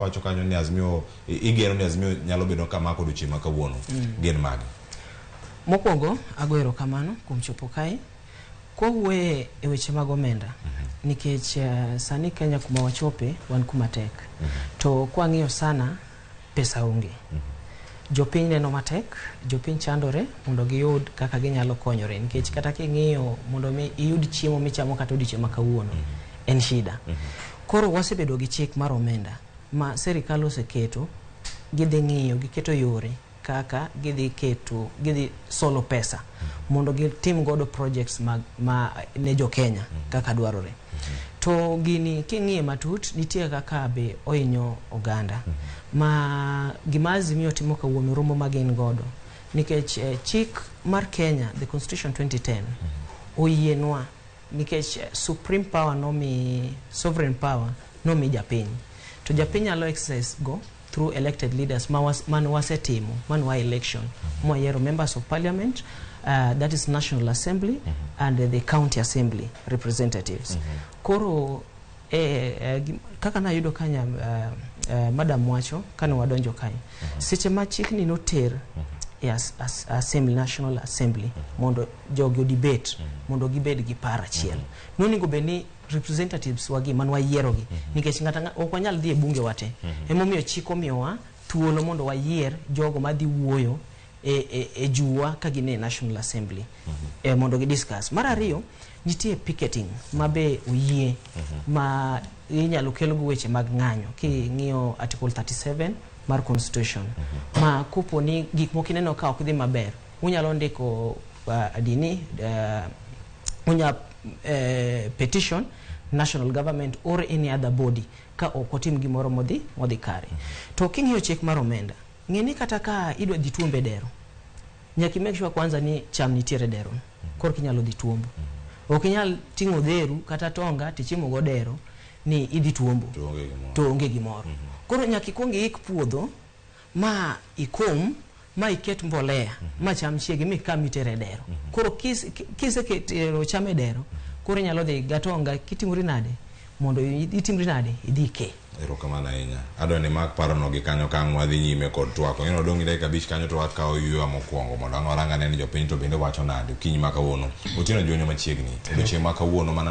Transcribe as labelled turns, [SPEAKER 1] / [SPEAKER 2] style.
[SPEAKER 1] Wacho kanyo ni Azimio igeno ni Azimio nyalo bedo kama odiochieng' ma kawuono. Gin mage?
[SPEAKER 2] Mokwongo ago erokamano kuom chopo kae. Kwawuoye e weche mag omenda nikech sani Kenya kuma wachope wan kuma tek. To kwang'iyo sana pesa onge. Jopiny neno matek, jopiny chandore mondo giyud kaka ginyalo konyore nikech kata king'iyo mondo mi iyud chiemo michamo kata odiochieng' ma kawuono en shida. Koro wasebedo gi chik mar omenda ma serikal oseketo gidhi ng'iyo giketo yore kaka gidhi keto gidhi solo pesa mondo gitim godo projects mag, ma ne jo Kenya kaka dwarore. To gini king'iye matut nitie kaka be ohinyo oganda ma gima Azimio timo kawuono romo ma gin godo nikech chik mar Kenya the Constitution 2010 oyienwa nikech supreme power nomi sovereign power nomi japiny to japiny nyalo exercise go through elected leaders ma was, mane wasetimo mane wa election mwayiero members of parliament that is National Assembly and the county assembly representatives. Koro kaka nayudo kanya madam wacho kane wadonjo kae seche ma chikni noter e assembly, National Assembly mondo jogi odebate mondo gibed gi paro achiel nonego bed ni representatives wagi man wayierogi nikech ng'ata ok wanyal dhi e bunge wate emomiyo chik omiyowa thuolo mondo wayier jogo madhi wuoyo e juwa ka gin e National Assembly mondo gi discuss. Mar ariyo nitie picketing ma be oyie ma inyalo kelgo weche mag ng'anyo king'iyo article 37 mar constitution ma kopo ni gik moko ineno ka ok dhi maber unyalo ndiko dini unya petition national government or any other body ka ok otim gimoro modhi kare. To king'iyo chik mar omenda ng'e ni kata ka idwa dhi tuombe e dero nyaka i make sure kwanza ni cham nitiere e dero korka inyalo dhi tuombo. Ok inyal ting'o odheru kata tonga tichimo go dero ni idhi tuombo
[SPEAKER 1] To onge gimoro.
[SPEAKER 2] To onge gimoro. Koro nyaka ikuong iik puodho ma ikom ma iket mbolea ma cham chiegi mika mitere e dero. Koro kiseketero cham e dero koro inyalo dhi gatonga kitimori nade mondo itimri nade idhi ike.
[SPEAKER 1] Erokamano ahinya. Adwa ni mak parono gi kanyo ka ang' wadhi nyime kod twak. Ong'e ni wadong' gi dakika 5 kanyo to wakawo yweyo mokwongo mondo ang' warang ane ni jopiny to bende wacho nade okinyi ma kawuono. Otieno Juonyo machiegni. Odiochieng' ma kawuono mana.